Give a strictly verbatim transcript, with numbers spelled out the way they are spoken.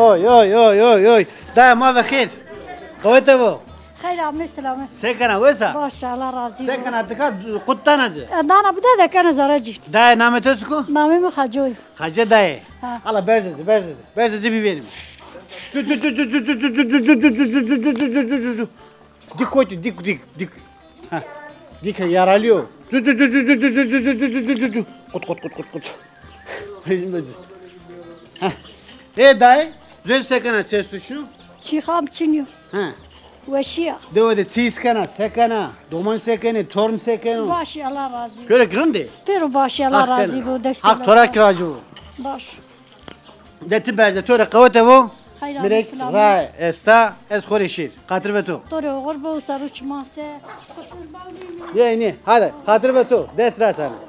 Oy, oy, oy, oy, oy. Dayê ma ve xêr. Qewete bo. Xeyr amê, selamet. Se kena, wes a? Baş, Allah razî bo. Se kena, tika qut dana ci? E, dana bide de kena zere ci. Dayê, namê to çik o? Namê mi Xeco yo. Xece dayê. Ha. Ala berze ci, berze ci. Berze ci bivênîme. Tu, tu, tu. Dik koy tu, dik, dik, dik. Ha. Dik yaralî yo. Tu, tu, tu. Qut, qut, qut, qut, qut. Hizmetçi. Ha. E dayê, zor se kena, çi esto çin o? Çî xam çin yo. Ha. Weşî ya. Dewe de çî îskena, se kena, doman se kenê, torn se keno? Baş, Allah razî bo. Pêro rind ê? Pêro baş, Allah razî bo. Haq to ra kî razî bo. Baş. De ti berze, to rê qewete bo. Xeyr amê, selamet. Ra esta, ez xo rê şêr. Xatir ve to. To rê oxir bo, ser û çiman se. Ye, ne, hadi, xatir ve to. Dest ra sana.